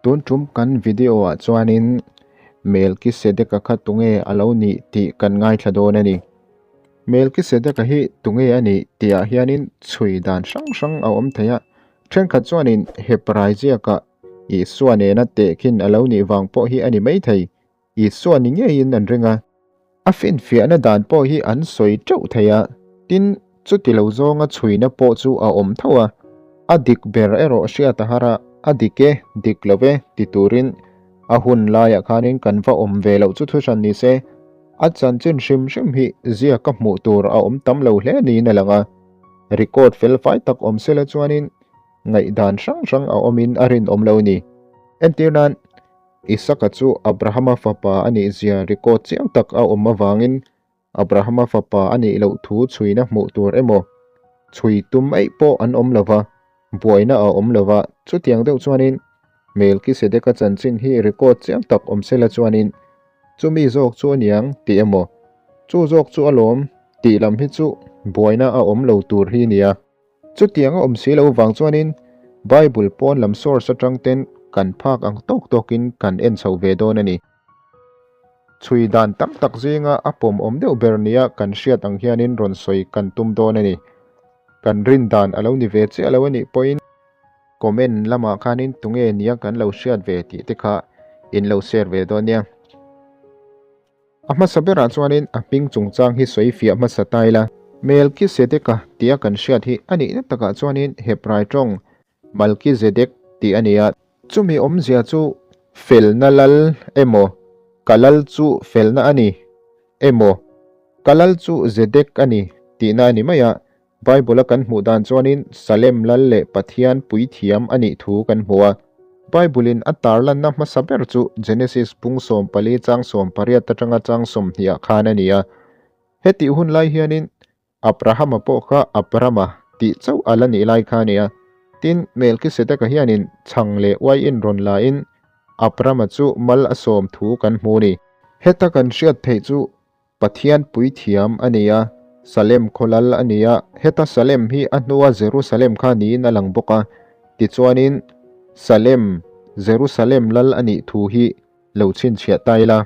Tun tum kan video ah chuanin Melkisedeka kha tunge a lo nih tih kan ngaithla dawn a ni. Melkisedeka hi tunge a nih tih ah hianin chhui dan hrang hrang a awm thei a, thenkhat chuanin Hebrai ziakah Isua nena tehkhin a lo nih vang pawh hi a ni maithei. Isua ni ngeiin an ring a, a finfiahna dan pawh hi an sawi teuh thei a, tin, chuti lo zawnga chhuina pawh chu a awm tho a, a dik ber erawh hriat a har a, a dik e, dik lo e ti turin a hun laiah khanin kan va awm ve loh chu thuhran ni se, a chanchin hrim hrim hi ziaka hmuh tur a awm tam lo hle niin a lang a, record fel fai tak awm sela chuanin ngaihdan hrang hrang a awmin a rinawm lo ni. Entir nan. Isaka chu Abrahama fapa a nih zia record chiang tak a awm avangin Abrahama fapa a nih loh thu chhuina hmuh tur emaw, chhui tum eih pawh an awm lo va, buaina a awm lo va, chutiang deuh chuanin Melkisedeka chanchin hi record chiang tak awm sela chuanin chumi zawk chu a niang tih emaw, chu zawk chu a lawm tih lam hi chu buaina a awm lo tur hi nia. Chutiang a awm si lo vang chuanin Bible pawn lam source atang ten kan phak ang tawk tawkin kan en chho ve dawn a ni. Chhui dan tam tak zinga a pawm awm deuh ber nia kan hriat ang hianin rawn sawi kan tum dawn a ni. Kan rin dan a lo ni ve chiah lo a nih pawhin comment lamah khanin tunge nia kan lo hriat ve tih te kha in lo share ve dawn nia. A hmasa berah chuanin a hming chungchang hi sawi fiah hmasa ta ila. Melkisedeka tia kan hriat hi a nihna takah chuanin Hebrai tawng Malkizedek tih a ni a. Chumi awmzia chu felna lal emaw, ka lal chu felna a ni emaw, ka lal chu Zedek a ni tihna a ni mai a. Bible-a kan hmuh dan chuanin Salem lal leh Pathian puithiam a nih thu kan hmu a. Bible-in a tarlanna hmasa ber chu Genesis pung 14 chang 18 atanga chang 20 ah khan a ni a. Hetih hun lai hianin Abrahama pawh kha Abrama tih chauh a la nih lai kha a ni a. Tin, Melkisedeka hianin chhang leh uaiin rawn lain Abrama chu mal a sawm thu kan hmu a ni. Heta kan hriat theih chu Pathian puithiam a ni a, Salem khaw lal a ni a, heta Salem hi a hnua Jerusalem kha niin a lang bawk a, tichuanin Salem, Jerusalem lal a nih thu hi lo chhinchhiah ta ila.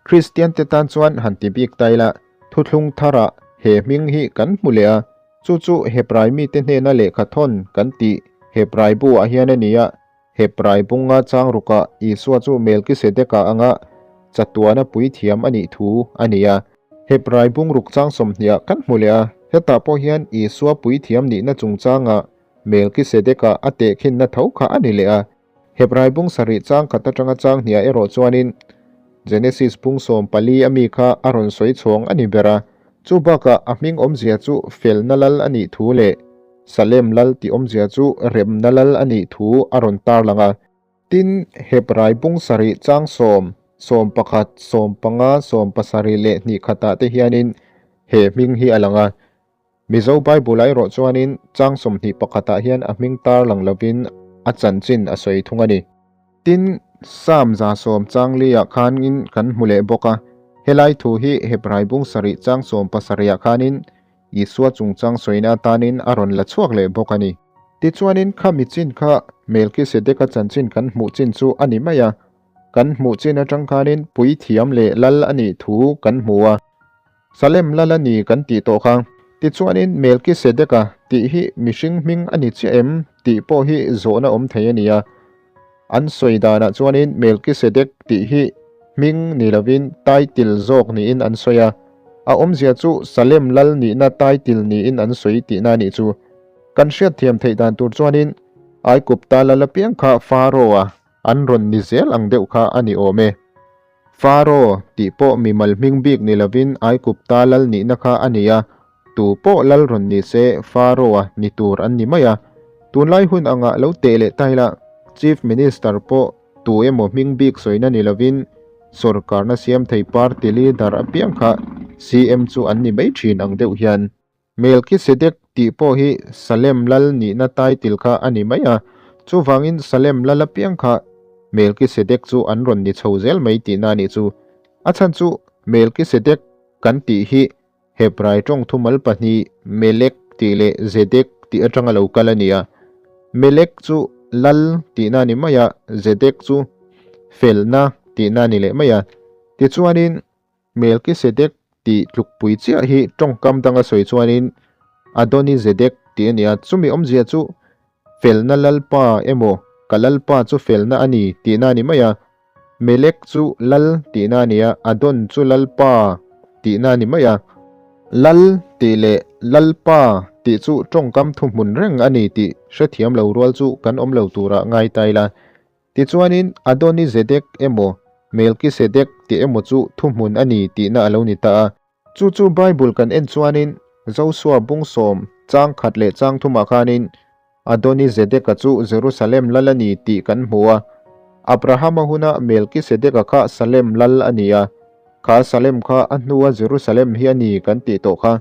Kristiante tan chuan han ti bik ta ila, thuthlung tharah he hming hi kan hmu leh a, chu chu Hebrai mite hnena lehkha thawn kan tih Hebrai bu-ah hian a ni a, Hebrai bunga chang rukah Isua chu Melkisedeka anga chatuana puithiam a nih thu a ni a. Hebrai bung ruk chang sawmhniah kan hmu leh a, hetah pawh hian Isua puithiam nihna chungchanga Melkisedeka a tehkhinna tho kha a ni leh a. Hebrai bung sarih chang khat atanga chang hniah erawh chuanin Genesis bung 14 a mi kha a rawn sawi chhawng a ni ber a. Chu bakah a hming awmzia chu felna lal a nih thu leh Salem lal tih awmzia chu remna lal a nih thu a rawn tarlang a. Tin, Hebrai bung sarih chang sawm, 11, 15, 17 leh hnih khatah te hianin he hming hi a lang a. Mizo Bible ah erawh chuanin chang 21 ah hian a hming tarlang lovin a chanchin a sawi thung a ni. Tin, Psalm 100 chang li ah khanin kan hmu leh bawk a. Helai thu hi Hebrai bung sarih chang 17 ah khanin Isua chungchang sawina atanin a rawn la chhuak leh bawk a ni. Tichuanin kha mi chin kha Melkisedeka chanchin kan hmuh chin chu a ni mai a, kan hmuh chin atang khanin puithiam leh lal a nih thu kan hmu a, Salem lal a ni kan tih tawh kha. Tichuanin Melkisedeka tih hi mihring hming a ni chiah em tih pawh hi zawhna awm thei a ni a. An sawi danah chuanin Melkisedek tih hi hming ni lovin title zawk niin an sawi a, a awmzia chu Salem lal nihna title niin an sawi tihna a nih chu. Kan hriatthiam theih dan tur chuanin Aikupta lal apiang kha Pharaoh-a an rawn ni zel ang deuh kha a ni awm e. Pharaoh tih pawh mimal hming bik ni lovin Aikupta lal nihna kha a ni a, tu pawh lal rawn ni se Pharaoh-a ni tur an ni mai a. Tunlai hun angah lo teh leh ta ila, Chief Minister pawh tu emaw hming bik sawina ni lovin sawrkarna siam thei party leader apiang kha CM chu an ni mai thin ang deuh hian. Melkisedek tih pawh hi Salem lal nihna title kha a ni mai a, chuvangin Salem lal apiang kha Melkisedek chu an rawn ni chho zel mai tihna a nih chu. A chhan chu Melkisedek kan tih hi Hebrai tawng thumal pahnih Melek tih leh Zedek tih atanga lo kal a ni a. Melek chu. Lal tihna a ni mai a, Zedek chu felna tihna a ni leh mai a. Tichuanin Melkisedek tih tlukpui chiah hi tawngkam danga sawi chuanin Adonizedek tih a ni a, chumi awmzia chu felna Lalpa emaw ka Lalpa chu felna a ni tihna a ni mai a, Melek chu Lal tihna a ni a, Adon chu Lalpa tihna a ni mai a. Lal tih leh Lalpa tih chu tawngkam thuhmun reng a ni tih hrethiam lo rual chu kan awm lo turah ngai ta ila. Tichuanin, Adonizedek emaw, Melkisedek tih emaw chu thuhmun a ni tihna a lo ni ta a. Chu chu Bible kan en chuanin, Josua bungsawm chang khat leh chang thumah khanin Adonizedeka chu Jerusalem lal a ni tih kan hmu a. Abrahama huna Melkisedeka kha Salem lal a ni a, kha Salem kha a hnua Jerusalem hi a ni kan tih tawh kha.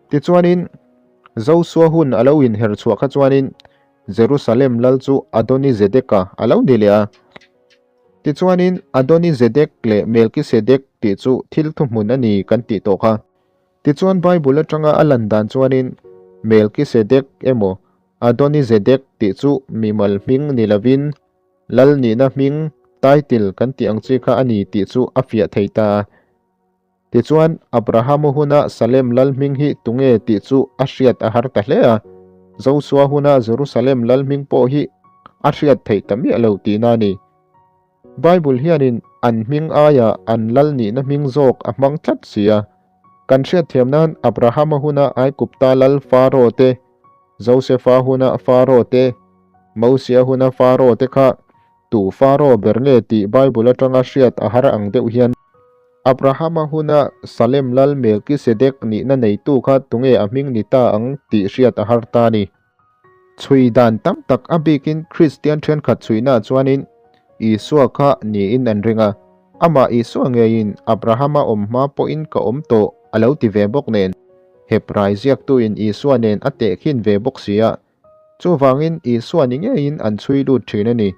Tichuanin, Josua hun a lo inher chhuah kha chuanin Jerusalem lal chu Adonizedeka a lo ni leh a. Tichuanin, Adonizedek leh Melkisedek tih chu thil thuhmun a ni kan tih tawh kha. Tichuan Bible atanga a lan dan chuanin Melkisedek emaw Adonizedek tih chu mimal hming ni lovin lal nihna hming, title, kan tih ang chi kha a ni tih chu a fiah thei ta a. Tichuan, Abrahama huna Salem lal hming hi tunge tih chu a hriat a har ta hle a. Josua huna Jerusalem lal hming pawh hi a hriat theih ta miah lo tihna a ni. Bible hianin an hming aia an lal nihna hming zawk a hmang tlat si a. Kan hriatthiam nan Abrahama huna Aigupta lal Faro te, Josefa huna Faro te, Mosia huna Faro te kha Tu Faro ber nge tih Bible atanga hriat a har ang deuh hian Abrahama huna Salem lal Melkisedek nihna neitu kha tunge a hming ni ta ang tih hriat a har ta a ni. Chhui dan tam tak a bikin Kristian thenkhat chhuihnaah chuanin Isua kha niin an ring a, amah Isua ngeiin Abrahama awm hma pawhin ka awm tawh a lo ti ve bawk nen Hebrai ziaktuin Isua nen a tehkhin ve bawk si a, Chuvangin Isua ni ngeiin an chhui lut thin a ni.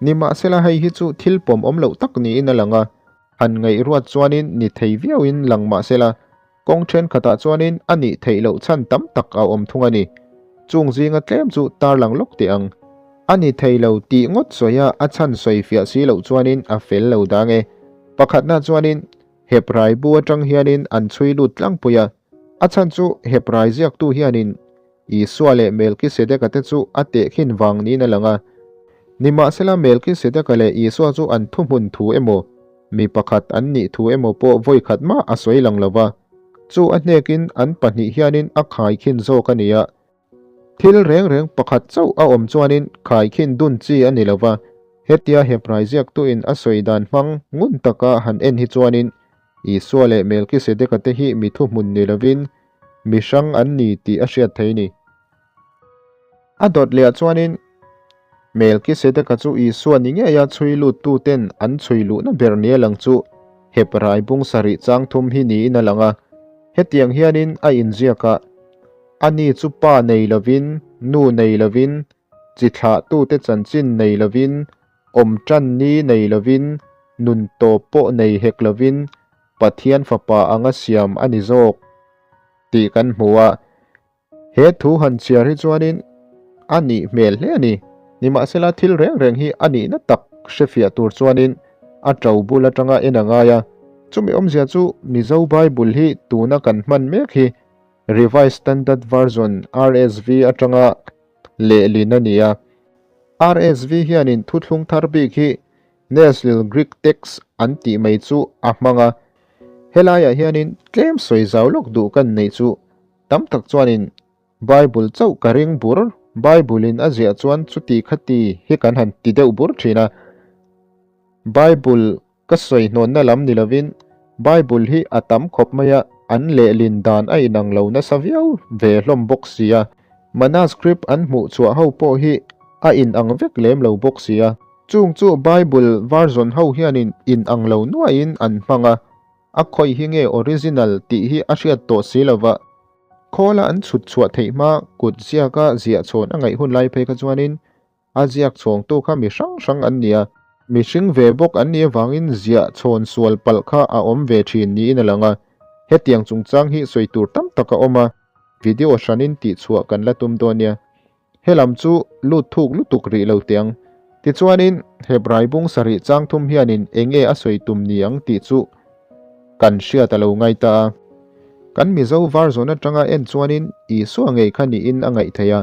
Nimahsela hei hi chu thil pawm awm loh tak niin a lang a, han ngaihruat chuanin ni thei viauin lang mahsela kawng thenkhatah chuanin a nih theih loh chhan tam tak a awm thung a ni. Chung zinga tlem chu tarlang lawk teh ang. A ni thei lo tih ngawt sawia a chhan sawi fiah si loh chuanin a fel lo dang e. Pakhatna chuanin Hebrai bu atang hianin an chhui lut tlangpui a, a chhan chu Hebrai ziaktu hianin Isua leh Melkisedeka te chu a tehkhin vang niin a lang a. Nimahsela Melkisedeka leh Isua chu an thuhmun thu emaw, mi pakhat an nih thu emaw pawh vawi khat mah a sawi lang lo va. Chu a hnekin an pahnih hianin a khaikhin zawk a ni a. Thil reng reng pakhat chauh a awm chuanin khaikhin dun chi a ni lo va. Hetia Hebrai ziaktuin a sawi dan hmang ngun taka han en hi chuanin Isua leh Melkisedeka te hi mi thuhmun ni lovin Mi hrang an ni tih a hriat thei ni. A dawt leh ah chuanin Melkisedeka chu Isua ni ngeia chhui luttuten an chhui luhna ber nia lang chu Hebrai bung sarih chang thum hi niin a lang a. Hetiang hianin a inziak a, Ani chu pa nei lovin, nu nei lovin, chi thlahtute chanchin nei lovin, awm tan ni nei lovin, nun tawp pawh nei hek lovin, Pathian Fapa anga siam a ni zawk tih kan hmu a. He thu han chhiar hi chuanin a nih hmel hle a ni. Nimahsela thil reng reng hi a nihna tak hrefiah tur chuanin a to bul atanga en a ngai a. Chumi awmzia chu Mizo Bible hi tuna kan hman mek hi Revised Standard Version, RSV, atanga lehlin a ni a. RSV hianin thuthlung thar bik hi Nestle Greek text an tih mai chu a hmang a, helaiah hianin tlem sawi zau lawk duh kan neih chu tam tak chuanin Bible chauh ka ring bur, Bible-in a ziah chuan chuti khati hi kan han ti deuh bur thin a, Bible Ka sawi hnawnna lam ni lovin Bible hi a tam khawp mai a, an lehlin dan a inang lo nasa viau ve hlawm bawk si a. Manuscript an hmuh chhuah ho pawh hi a inang vek lem lo bawk si a. Chung chu Bible version ho hianin inang lo nuaiin an hmang a, a khawi hi nge original tih hi a hriat tawh si lova. Khawla an chhut chhuah theih hma kut ziaka ziah chhawn a ngaih hun lai phei kha chuanin A ziak chhawngtu kha mi hrang hrang an ni a, mihring ve bawk an nih avangin ziah chhawn sual palh kha a awm ve thin niin a lang a, hetiang chungchang hi sawi tur tam tak a awm a, video hranin tihchhuah kan la tum dawn nia. Helam chu lut thuk lutuk rih lo teh ang. Tichuanin, Hebrai bung sarih chang thum hianin eng nge a sawi tum ni ang tih chu kan hriat a lo ngai ta a. Kan Mizo version atanga en chuanin Isua ngei kha niin a ngaih theih a,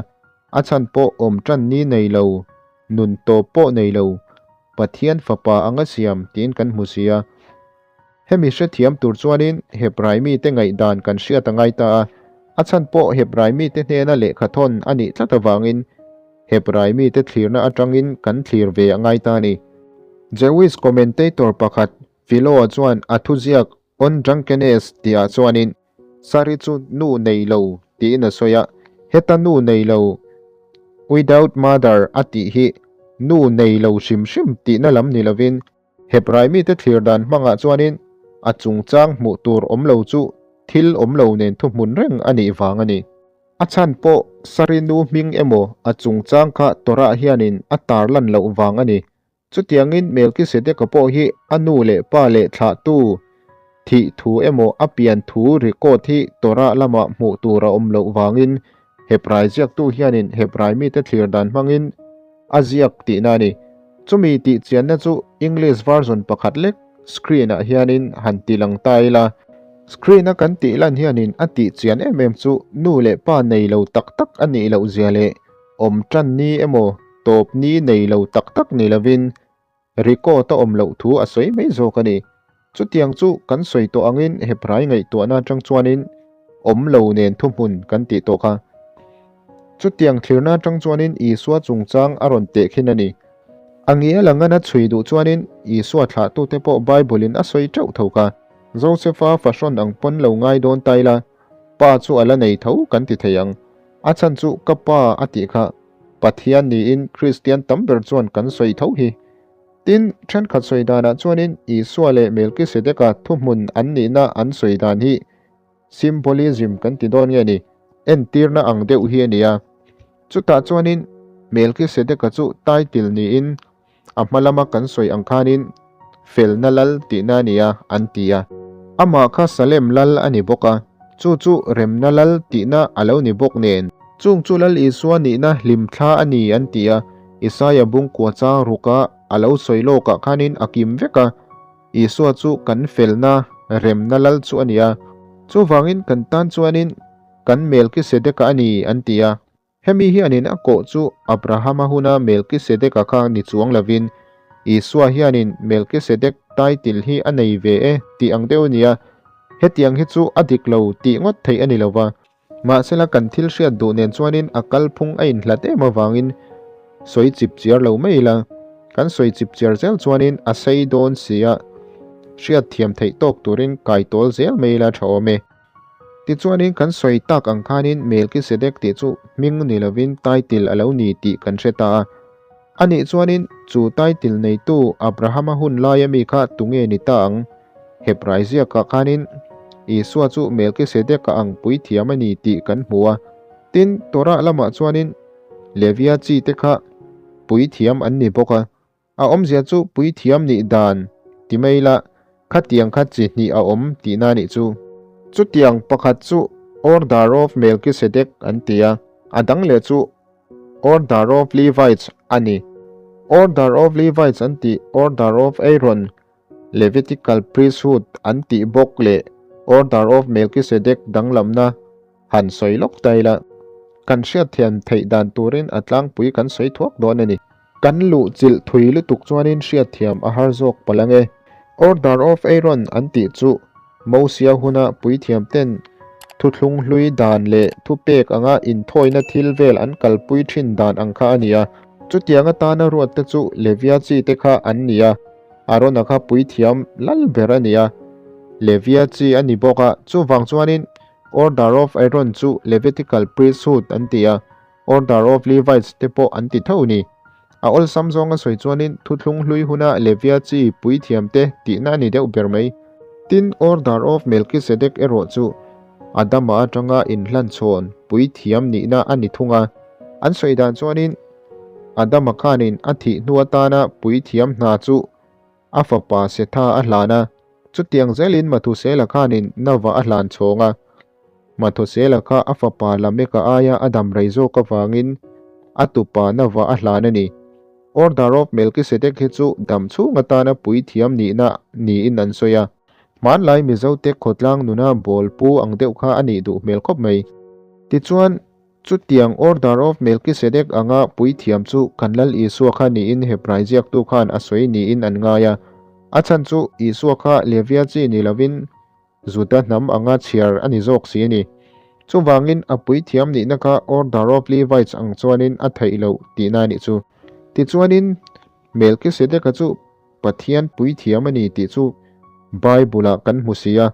a chhan pawh awm tan ni nei lo, nun tawp pawh nei lo, Pathian fapa anga siam tiin kan hmu si a. Hemi hrethiam tur chuanin Hebrai mite ngaihdan kan hriat a ngai ta a, a chhan pawh Hebrai mite hnena lehkha thawn a nih tlat avangin Hebrai mite thlirna atangin kan thlir ve a ngai ta a ni. Jewish commentator pakhat Philo-a chuan a thuziak On Drunkenness tihah chuanin Sari chu nu nei lo tiin a sawi a, heta nu nei lo, without mother, a tih hi nu nei lo hrim hrim tihna lam ni lovin, Hebrai mite thlir dan hmangah chuanin a chungchang hmuh tur awm lo chu thil awm lo nen thuhmun reng a nih vang a ni. A chhan pawh Sari nu hming emaw a chungchang kha Torah hianin a tarlan loh vang a ni. Chutiangin Melkisedeka pawh hi a nu leh pa leh thlahtu thih thu emaw a pian thu record hi Torah lamah hmuh tur a awm loh vangin Hebrai ziaktu hianin Hebrai mite thlir dan hmangin a ziak tihna a ni. Chumi tih chianna chu English version pakhat lek screen ah hianin han ti lang ta ila. Screen a kan tih lan hianin a tih chian em em chu nu leh pa nei lo tak tak a nih loh zia leh awm tan ni emaw tawp ni nei lo tak tak ni lovin Record a awm loh thu a sawi mai zawk a ni. Chutiang chu kan sawi tawh angin Hebrai ngaihtuahna atang chuanin awm lo nen thuhmun kan tih tawh kha. Chutiang thlirna atang chuanin Isua chungchang a rawn teh khin a ni. A ngial angana chhui duh chuanin Isua thlahtute pawh Bible-in a sawi teuh tho kha. Josefa fahrawn ang pawn lo ngai dawn ta ila, Pa chu a la nei tho kan ti thei ang. A chhan chu ka pa a tih kha. Pathian niin Kristian tam ber chuan kan sawi tho hi. Tin, thenkhat sawi danah chuanin Isua leh Melkisedeka thuhmun an nihna an sawi dan hi symbolism kan ti dawn nge ni, entirna ang deuh hi a ni a. Chutah chuanin Melkisedeka chu title niin A hma lama kan sawi ang khanin Felna Lal tihna a ni a, an ti a. Amah kha Salem Lal a ni bawk a, chu chu Remna Lal tihna a lo ni bawk nen. Chung chu Lal Isua nihna hlimthla a ni an ti a, Isaia bungkua chang ruka a lo sawi lawkah khanin a kim vek a, Isua chu kan felna Remna Lal chu a ni a, chuvangin kan tan chuanin kan Melkisedeka a ni an ti a. Hemi hianin a kawh chu Abrahama huna Melkisedeka kha ni chuang lovin, Isua hianin Melkisedek title hi a nei ve e tih ang deuh a nia. Hetiang hi chu a dik lo tih ngawt theih a ni lo va. Mahsela kan thil hriat duh nen chuanin a kalphung a inhlat em avangin sawi chip chiar lo mai ila. Kan sawi chip chiar zel chuanin a sei dawn si a, hriat thiam theih tawk turin kai tawl zel mai ila tha awm e. Tichuanin kan sawi tak ang khanin Melkisedek tih chu hming ni lovin title a lo ni tih kan hre ta a. Anih chuanin chu title neitu Abrahama hun laia mi kha tunge ni ta ang? Hebrai ziakah khanin Isua chu Melkisedeka ang puithiam a ni tih kan hmu a. Tin, Torah lamah chuanin Levia chi te kha puithiam an ni bawk a. A awmzia chu puithiam nih dan ti mai la, khatiang kha chi hnih a awm tihna a nih chu. Chutiang pakhat chu Order of Melchizedek an ti a, a dang leh chu Order of Levites a ni. Order of Levites an tih Order of Aaron, Levitical Priesthood an tih bawk leh Order of Melchizedek danglamna Han sawi lawk ta ila, kan hriatthiam theih dan turin a tlangpui kan sawi thuak dawn a ni. Kan luh chilh thui lutuk chuanin hriatthiam a har zawk palh ang e. Order of Aaron an tih chu Mosia huna puithiam ten thuthlung hlui dan leh thupek anga inthawina thil vel an kalpui thin dan ang kha a ni a. Chutiang atana ruat te chu Levia chi te kha an ni a, Arona kha puithiam lal ber a ni a, Levia chi a ni bawk a, chuvang chuanin Order of Aaron chu Levitical Priesthood an ti a, Order of Levites te pawh an ti tho ni. A awlsam zawnga sawi chuanin thuthlung hlui huna Levia chi puithiamte tihna a ni deuh ber mai. Tin, Order of Melchizedek erawh chu Adama atanga inhlanchhawn puithiam nihna a ni thung a. An sawi dan chuanin Adama khanin a thih hnu atana puithiam hna chu A fapa Setha a hlan a, chutiang zelin Mathusela khanin Nova a hlan chhawng a. Mathusela kha a fapa Lameka aia a dam rei zawk avangin a tupa Nava a hlan a ni. Order of Melkisedek hi chu dam chhung atana puithiam nihna niin an sawi a. Hmanlai Mizote khawtlang nuna bawl pu ang deuh kha a nih duh hmel khawp mai. Tichuan, chutiang Order of Melkisedek anga puithiam chu kan Lal Isua kha niin Hebrai ziaktu khan a sawi niin an ngai a. A chhan chu Isua kha Levia chi ni lovin Juda hnam anga chhiar a ni zawk si a ni. Chuvangin a puithiam nihna kha Order of Levites ang chuanin a theih loh tihna a nih chu. Tichuanin Melkisedeka chu Pathian puithiam a ni tih chu Bible-ah kan hmu si a.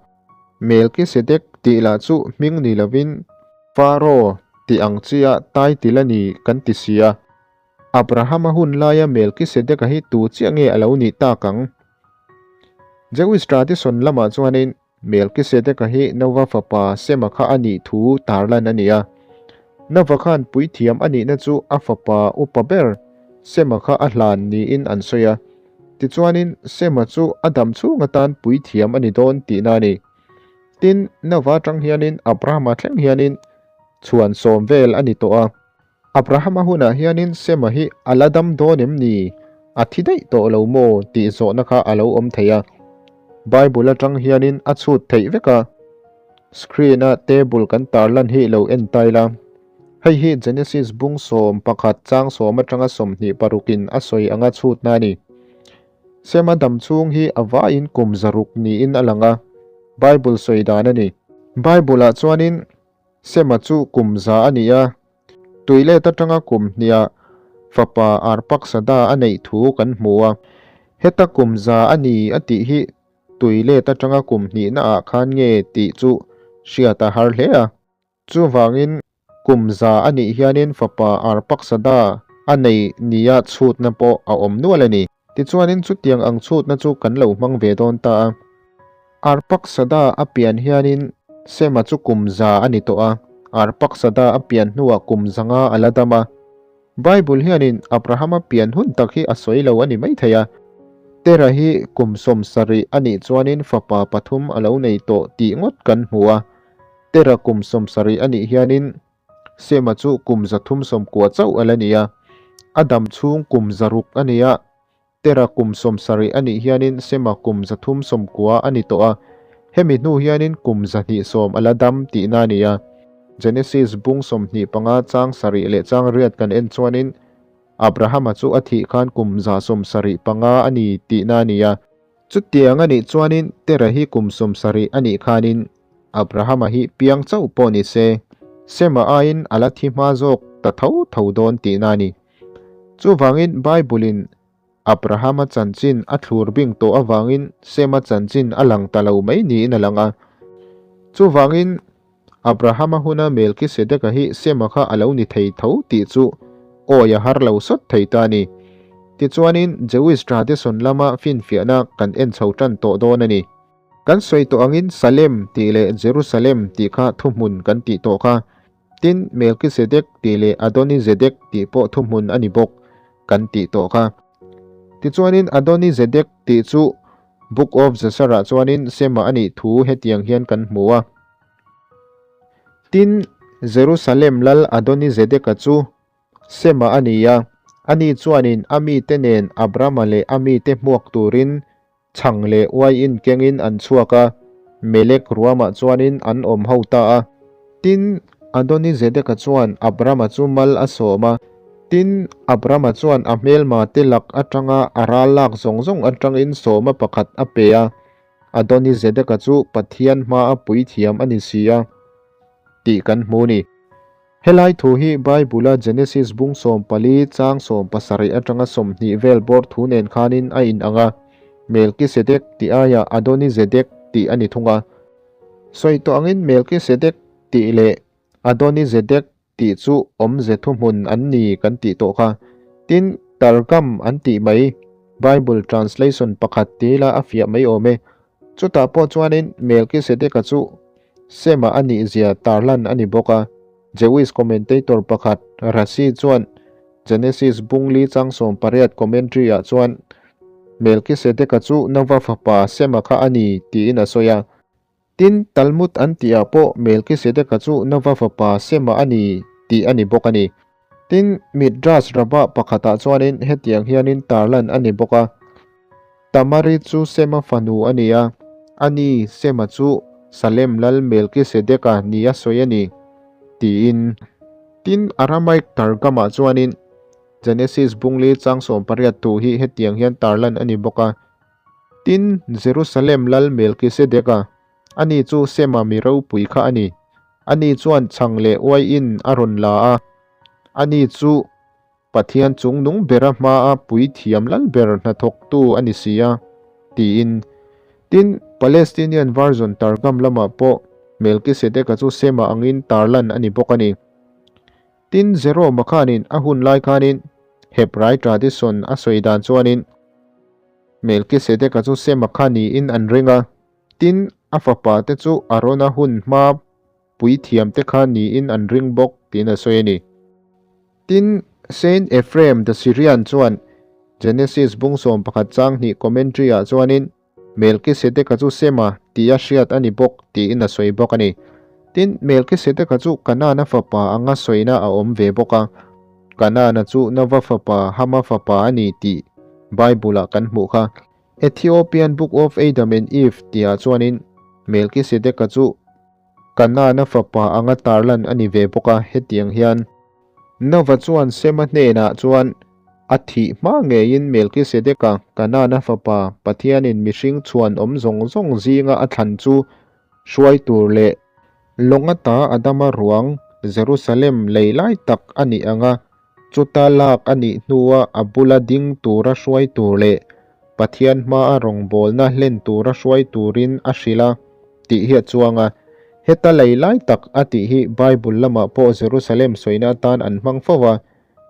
Melkisedek tih lah chu hming ni lovin Pharaoh tih ang chia title a ni kan ti si a. Abrahama hun laia Melkisedeka hi tu chiah nge a lo nih tak ang? Jewish tradition lamah chuanin Melkisedeka hi Nova fapa Sema kha a nih thu tarlan a ni a. Nova khan puithiam a nihna chu a fapa upa ber Sema kha a hlan niin an sawi a. Tichuanin Sema chu a dam chhung atan puithiam a ni dawn tihna a ni. Tin, Nova atang hianin Abrahama thleng hianin chhuan sawm vel a ni tawh a. Abrahama hunah hianin Sema hi a la dam dawn em ni? A thi daih tawh lo maw? tih zawhna kha a lo awm thei a. Bible atang hianin a chhut theih vek a. Screen-a table kan tarlan hi lo en ta ila. Hei hi Genesis bung 11 chang 10 atanga 26 in a sawi anga chhutna a ni. Sema dam chhung hi a vaiin kum 600 niin a lang a. Bible sawi dan a ni. Bible-ah chuanin Sema chu kum 100 a ni a, tuilet atanga kum hniah fapa Arpaksada a neih thu kan hmu a. Heta kum 100 a ni a tih hi tuilet atanga kum hnihnaah khan nge tih chu hriat a har hle a. Chuvangin kum 100 a nih hianin fapa Arpaksada a nei nia chhutna pawh a awm nual a ni. Tichuanin chutiang ang chhutna chu kan lo hmang ve dawn ta a. Arpaksada a pian hianin Sema chu kum 100 a ni tawh a, Arpaksada a pian hnuah kum 500 a la dam a. Bible hianin Abrahama pian hun tak hi a sawi lo a ni maithei a. Tera hi kum 70 a nih chuanin fapa pathum a lo nei tawh tih ngawt kan hmu a. Tera kum 70 a nih hianin Sema chu kum 390 chauh a la ni a, a dam chhung kum 600 a ni a, Tera kum 70 a nih hianin Sema kum 390 a ni tawh a, hemi hnu hianin kum 210 a la dam tihna a ni a. Genesis bung 25 chang 7 leh chang 8 kan en chuanin Abrahama chu a thih khan kum 175 a ni tihna a ni a. Chutiang a nih chuanin Tera hi kum 70 a nih khanin Abrahama hi piang chauh pawh ni se, Sema aiin a la thi hma zawk ta tho tho dawn tihna a ni. Chuvangin Bible-in Abrahama chanchin a thlur bing tawh avangin Sema chanchin a lang ta lo mai niin a lang a. Chuvangin Abrahama huna Melkisedeka hi Sema kha a lo ni thei tho tih chu awi a har lo sawt thei ta a ni. Tichuanin Jewish tradition lama finfiahna kan en chho tan tawh dawn a ni. Kan sawi tawh angin Salem tih leh Jerusalem tih kha thuhmun kan tih tawh kha. Tin, Melkisedek tih leh Adonizedek tih pawh thuhmun a ni bawk kan tih tawh kha. Tichuanin Adonizedek tih chu Book of Jasher-ah chuanin Sema a nih thu hetiang hian kan hmu a. Tin, Jerusalem lal Adonizedeka chu Sema a ni a, ani chuanin a mite nen Abrama leh a mite hmuak turin Chhang leh uaiin kengin an chhuak a, Melek ruamah chuanin an awm ho ta a. Tin, Adonizedeka chuan Abrama chu mal a sawm a. Tin, Abrama chuan a hmelmate lak atanga a ral lak zawng zawng atangin sawma pakhat a pe a, Adonizedeka chu Pathian hmaa puithiam a ni si a, tih kan hmu ni. Helai thu hi Bible-a Genesis bung 14 chang 17 atanga 20 vel bawr thu nen khanin a inang a, Melkisedek tih aiah Adonizedek tih a ni thung a. Sawi tawh angin Melkisedek tih leh Adonizedek tih chu awmze thuhmun an ni kan tih tawh kha. Tin, Targum an tih mai, Bible translation pakhat ti ila a fiah mai awm e. Chutah pawh chuanin Melkisedeka chu Sema a nihzia tarlan a ni bawk a. Jewish commentator pakhat Rashi chuan Genesis bung li chang 18 commentary-ah chuan Melkisedeka chu Nova fapa Sema kha a ni tiin a sawi a. Tin, Talmud an tihah pawh Melkisedeka chu Nova fapa Sema a ni tih a ni bawk a ni. Tin, Midrash Rabbah pakhatah chuanin hetiang hianin tarlan a ni bawk a, Tamari chu Sema fanu a ni a, ani Sema chu Salem lal Melkisedeka nia sawi a ni, tiin. Tin, Aramaic Targum-ah chuanin Genesis bungli chang 18 thu hi hetiang hian tarlan a ni bawk a, Tin, Jerusalem lal Melkisedeka, ani chu Sema mi ropui kha a ni. Ani chuan chhang leh uaiin a rawn la a, ani chu Pathian chung nung bera hmaa puithiam lal ber hnathawktu a ni si a, tiin. Tin, Palestinian Version Targum lamah pawh Melkisedeka chu Sema angin tarlan a ni bawk a ni. Tin, Jerome-a khanin a hun lai khanin Hebrai tradition a sawi dan chuanin Melkisedeka chu Sema kha niin an ring a, tin, a fapa te chu Arona hun hmaa puithiam te kha niin an ring bawk tiin a sawi a ni. Tin, Saint Ephraim the Syrian chuan Genesis bung 11 chang hnih commentary-ah chuanin Melkisedeka chu Sema tia hriat a ni bawk tiin a sawi bawk a ni. Tin, Melkisedeka chu Kanana fapa anga sawina a awm ve bawk a. Kanana chu Nova fapa Hama fapa a ni tih Bible-ah kan hmuh kha. Ethiopian Book of Adam and Eve tihah chuanin Melkisedeka chu Kanana fapa anga tarlan a ni ve bawk a, hetiang hian. Nova chuan Sema hnenah chuan a thih hma ngeiin Melkisedeka, Kanana fapa, Pathianin mihring chhuan awm zawng zawng zinga a thlan chu hruai tur leh lawng ata Adama ruang Jerusalem lei lai tak a nih anga Chuta lak a nih hnua a bula ding tura hruai tur leh Pathian hmaa rawngbawlna hlen tura hruai turin a hrilh a tih hi a chuang a. Heta lei lai tak a tih hi Bible lamah pawh Jerusalem sawina atan an hmang fo a,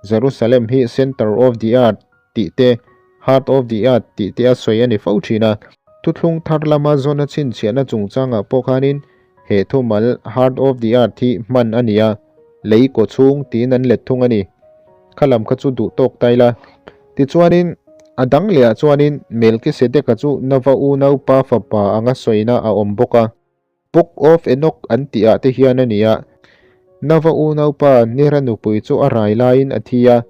Jerusalem hi Center of the Earth tih te, Heart of the Earth tih te a sawi a ni fo thin a. Thuthlung thar lama zawn a chhinchhiahna chungchangah pawh khanin He thumal Heart of the Earth hi hman a ni a, lei kaw chhung tiin an let thung a ni. Kha lam kha chu duh tawk ta ila. Tichuanin, a dang lehah chuanin Melkisedeka chu Nova unaupa fapa anga sawina a awm bawk a. Book of Enoch an tihah te hian a ni a, Nova unaupa Nera nupui chu a rai laiin a thi a,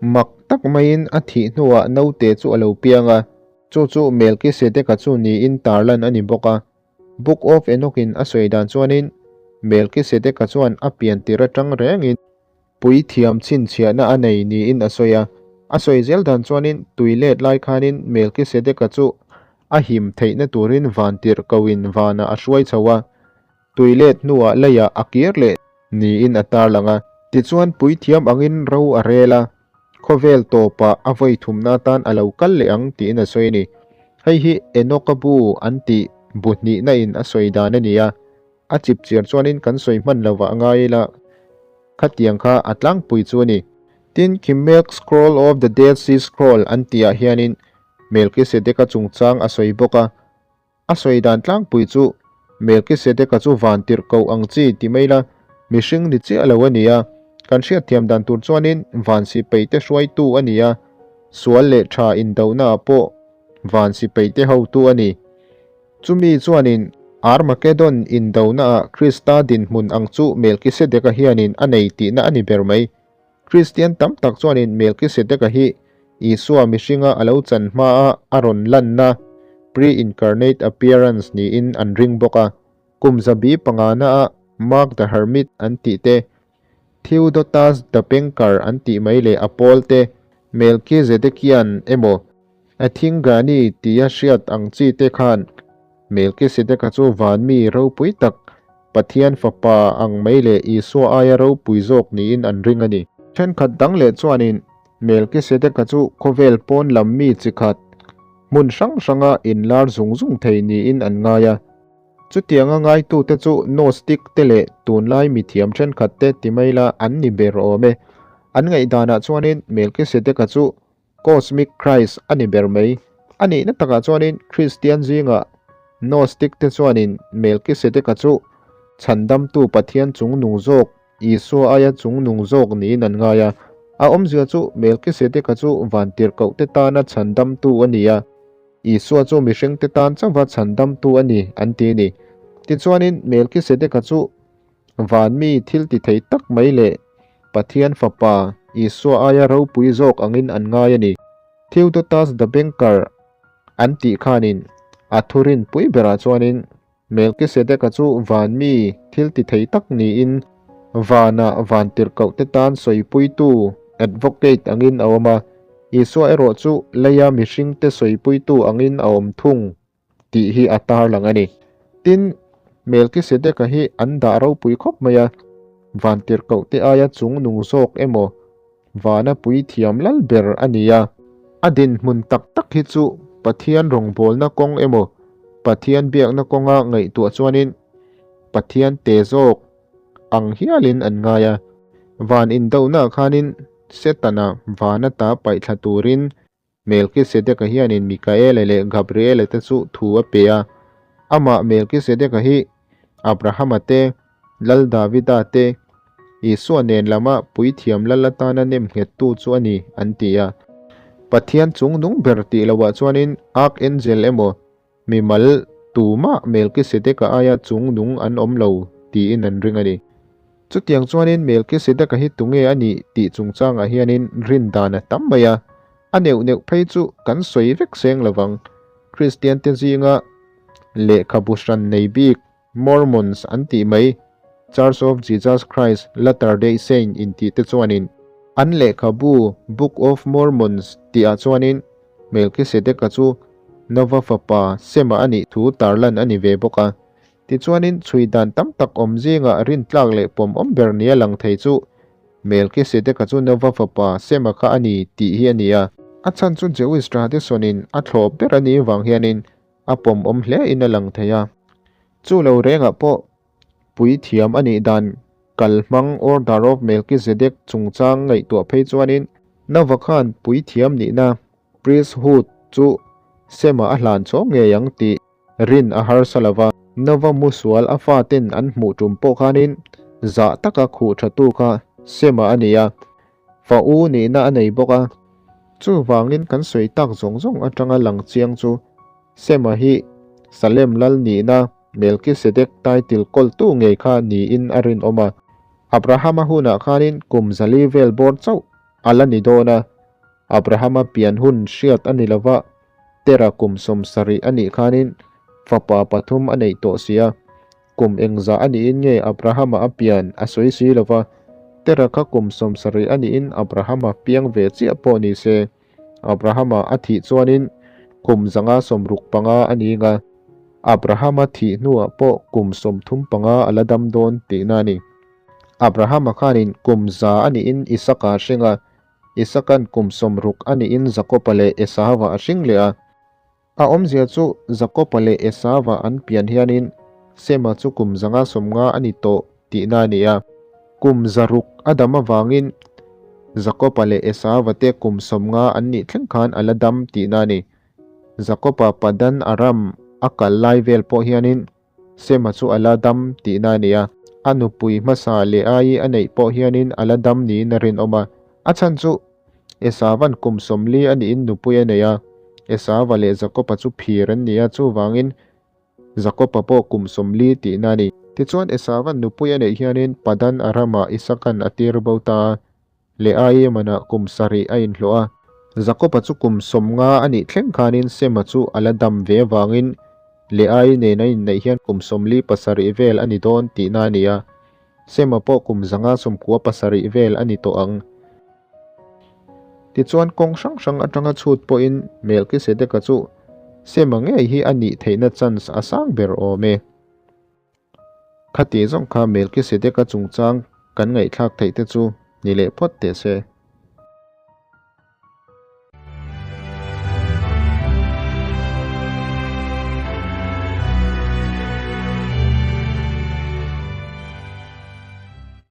mak tak maiin a thih hnuah naute chu a lo piang a, chu chu Melkisedeka chu niin tarlan a ni bawk a. Book of Enoch-in a sawi dan chuanin Melkisedeka chuan a pian tir atang rengin puithiam chhinchhiahna a nei niin a sawi a. A sawi zel dan chuanin tui let lai khanin Melkisedeka chu a him theihna turin van tirhkohin vanah a hruai chho a, tui let hnuah leiah a kir leh niin a tarlang a. Tichuan puithiam angin ro a rel a, Khawvel tawpah a vawi thumna atan a lo kal leh ang tiin a sawi a ni. Hei hi Enoka bu an tih bu hnihna in a sawi dan a ni a, a chip chiar chuanin kan sawi hman lovah a ngai ila khatiang kha a tlangpui chu a ni. Tin, Kimmelk Scroll of the Dead Sea Scroll an tihah hianin Melkisedeka chungchang a sawi bawk a, A sawi dan tlangpui chu, Melkisedeka chu van tirh koh ang chi ti mai la, mihring ni chiah lo a ni a, kan hriatthiam dan tur chuanin van sipeite hruaitu a ni a, sual leh tha indohnaah pawh van sipeite hotu a ni. Chumi chuanin Armageddon indohnaah Krista dinhmun ang chu Melkisedeka hianin a nei tihna a ni ber mai. Kristian tam tak chuanin Melkisedeka hi Isua mihringa a lo chan hmaa a rawn lanna, pre-incarnate appearance, niin an ring bawk a. Kum zabi pangana-a Mark the Hermit an tih te, Theodotus the Banker an tih mai leh a pawl te, Melkizedekian emaw Athingani tia hriat ang chi te khan Melkisedeka chu van mi ropui tak, Pathian Fapa ang mai leh Isua aia ropui zawk niin an ring a ni. Thenkhat dang leh chuanin Melkisedeka chu khawvel pawn lam mi chi khat, hmun hrang hranga inlar zung zung thei niin an ngai a. Chutianga ngaitute chu Gnostic te leh tunlai mithiam thenkhat te ti mai la an ni ber awm e. An ngaihdanah chuanin Melkisedeka chu Cosmic Christ a ni ber mai. A nihna takah chuanin Kristian zingah Gnostic te chuanin Melkisedeka chu Chhandamtu Pathian chungnung zawk, Isua aia chungnung zawk niin an ngai a. A awmzia chu Melkisedeka chu vantirhkoh te tana chhandamtu a ni a, Isua chu mihring te tan chauha chhandamtu a ni an ti a ni. Tichuanin Melkisedeka chu Van mi thil ti thei tak mai leh Pathian Fapa. Isua aia ropui zawk angin an ngai a ni. Theodotus the Banker an tih khanin a thurin pui berah chuanin Melkisedeka chu van mi thil ti thei tak niin vana van tirhkohte tan sawipuitu, advocate, angin a awm a, Isua erawh chu leia mihringte sawipuitu angin a awm thung tih hi a tarlang a ni. Tin, Melkisedeka hi an dah ropui khawp mai a, van tirhkohte aia chungnung zawk emaw Vana puithiam lal ber a ni a. A dinhmun tak tak hi chu Pathian rawngbawlna kawng emaw Pathian biakna kawnga ngaihtuah chuanin Pathian te zawk ang hialin an ngai a. Van indohnaah khanin Setana vana ta paihthla turin Melkisedeka hianin Mikaela leh Gabriela te chu thu a pe a. Amah Melkisedeka hi Abrahama te, Lal Davida te, Isua nen lama puithiam lal atana nem nghettu chu a ni, an ti a. Pathian chungnung ber tih loah chuanin Archangel emaw Mimal tumah Melkisedeka aia chungnung an awm lo tiin an ring a ni. Chutiang chuanin Melkisedeka hi tunge a nih tih chungchangah hianin rin dan a tam mai a, a neuh neuh phei chu kan sawi vek seng lovang. Kristiante zinga lehkhabu hran nei bik Mormons an tih mai, Church of Jesus Christ Latter-day Saint intih te chuanin an lehkhabu Book of Mormons tihah chuanin Melkisedeka chu Nova fapa Sema a nih thu tarlan a ni ve bawk a. Tichuanin chhui dan tam tak awm zingah rintlak leh pawmawm ber nia lang thei chu Melkisedeka chu Nova fapa Sema kha a ni tih hi a ni a. A chhan chu Jewish tradition-in a thlawp ber a nih vang hianin a pawmawm hle in a lang thei a. Chu lo rengah pawh puithiam a nih dan kalhmang Order of Melchizedek chungchang ngaihtuah phei chuanin Nova khan puithiam nihna, priesthood, chu Sema a hlan chawm ngei ang tih rin a harsa lo va. Nova musual a faten an hmuh tum pawh khanin zah taka khuh thatu kha Sema a ni a, fa u nihna a nei bawk a. Chuvangin kan sawi tak zawng zawng atanga lang chiang chu Sema hi Salem lal nihna Melkisedek title kawltu ngei kha niin a rinawm a. Abrahama hunah khanin kum 400 vel bawr chauh a la ni dawn a, Abrahama pian hun hriat a ni lova, Tera kum 70 a nih khanin fapa pathum a neih tawh si a. Kum engzah a niin nge Abrahama a pian a sawi si lo va, Tera kha kum 70 a niin Abrahama piang ve chiah pawh ni se, Abrahama a thih chuanin kum 165 a ni nga, Abrahama thih hnuah pawh kum 35 a la dam dawn tihna a ni. Abrahama khanin kum 100 a niin Isaka a hring a, Isaka'n kum 60 a niin Jakoba leh Esauva a hring leh a. A awmzia chu Jakoba leh Esauva an pian hianin Sema chu kum 150 a ni tawh tihna a ni a. Kum 600 a dam avangin Jakoba leh Esauva te kum 50 an nih thleng khan a la dam tihna a ni. Jakoba Padan Aram a kal lai vel pawh hianin Sema chu a la dam tihna a ni a. A nupui hmasa leh ai a neih pawh hianin a la dam niin a rinawm a. A chhan chu Esauva'n kum 40 a niin nupui a nei a, Esauva leh Jakoba chu phir an ni a, chuvangin Jakoba pawh kum 40 tihna a ni. Tichuan Esauva'n nupui a neih hianin Padan Aramah Isaka'n a tir bo ta a, Leaii manah kum 7 a inhlawh a. Jakoba chu kum 50 a nih thleng khanin Sema chu a la dam ve avangin Leaii nen a inneih hian kum 47 vel a ni dawn tihna a ni a. Sema pawh kum 197 vel a ni tawh ang. Tichuan kawng hrang hrang atanga chhut pawhin Melkisedeka chu Sema ngei hi a nih theihna chance a sang ber awm e. Khati zawng kha Melkisedeka chungchang kan ngaihthlak theih te chu ni leh phawt teh se.